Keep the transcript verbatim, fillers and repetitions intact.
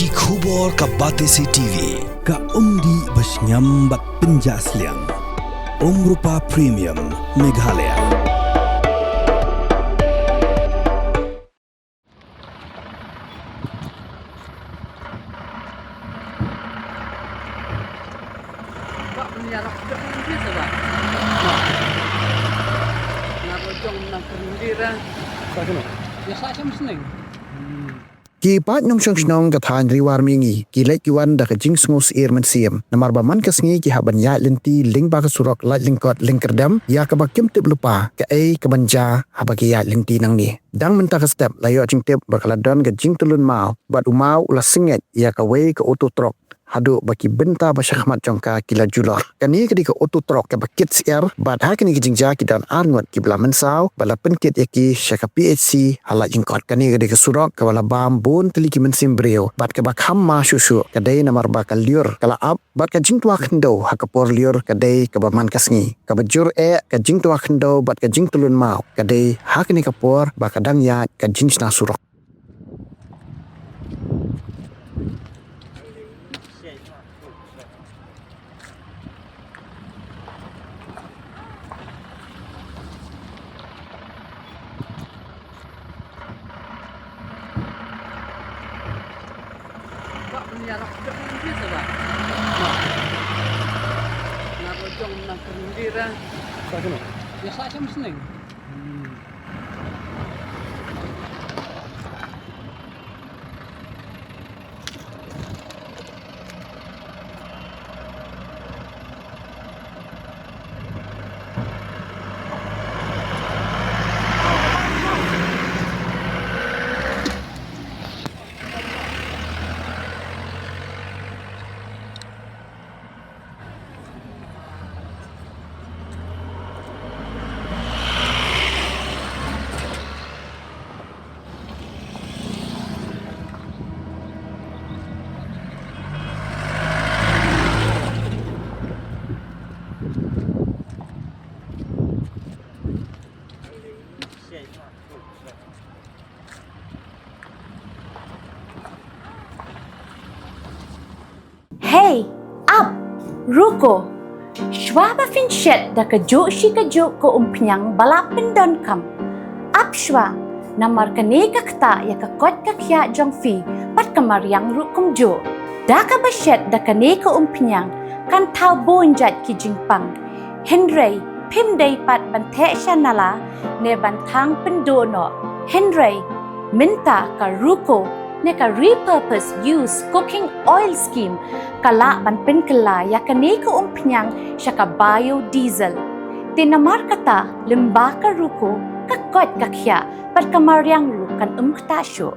Ki khubor ka Batesi T V, ka umdih ba shngiam bad pynjah sliang. Umrupa Premium, Meghalaya. Ki paid nongshong shnong ka thaiñ Ri War Mihngi ki leit ki wan da ka jingsngewsyier mynsiem namar ba man ka sngi ki hap ban ïaid lynti lyngba ka surok Laitlyngkot Lyngkyrdem, ïa kaba kim tip lypa kaei kaban jia haba ki ïaid lynti nangne. Dang mynta ka step la ïoh jingtip ba ka la don ka jingtulun maw bad u maw u la sngewsih ïa kawei ka auto truck haduh ba ki bynta ba shakhmat jong ka ki la julor. Kane ka dei ka auto truck kaba kit syiar bad ha kane ka jingjia ki don ar ngut kiba la mynsaw bad la pynkit ïa ki sha ka P H C ha Laitlyngkot. Kane ka dei ka surok kaba la bam bun tylli ki mynsiem briew bad kaba kham ma shuh shuh ka dei namar ba ka lyiur ka la ap bad ka jingtwa khyndew ha ka por lyiur ka dei kaba man ka sngi. Kaba jur eh ka jingtwa khyndew bad ka jingtulun maw ka dei ha kane ka por ba ka dang ïaid ka jingshna surok. Hei, ap, ruko. Shuwa ba phin shet da kajuh shi kajuh ka umphniang ba la pyndonkam, ap shuwa, namar kane ka ktah ïa ka koit ka khiah jong phi bad ka mariang ruh kumjuh. Da kaba shet da kane ka umphniang kan thaw bun jait ki jingpang. Hynrei phim dei pat ban theh sha nala ne ban thang pynduh noh. Hynrei mynta ka ruko ne ka repurpose use cooking oil scheme ka lah ban pynkylla ïa kane ka umphniang sha ka biodiesel. Te namar kata lyngba ka ruko ka koit ka khiah bad ka mariang ruh kan ym ktah shuh.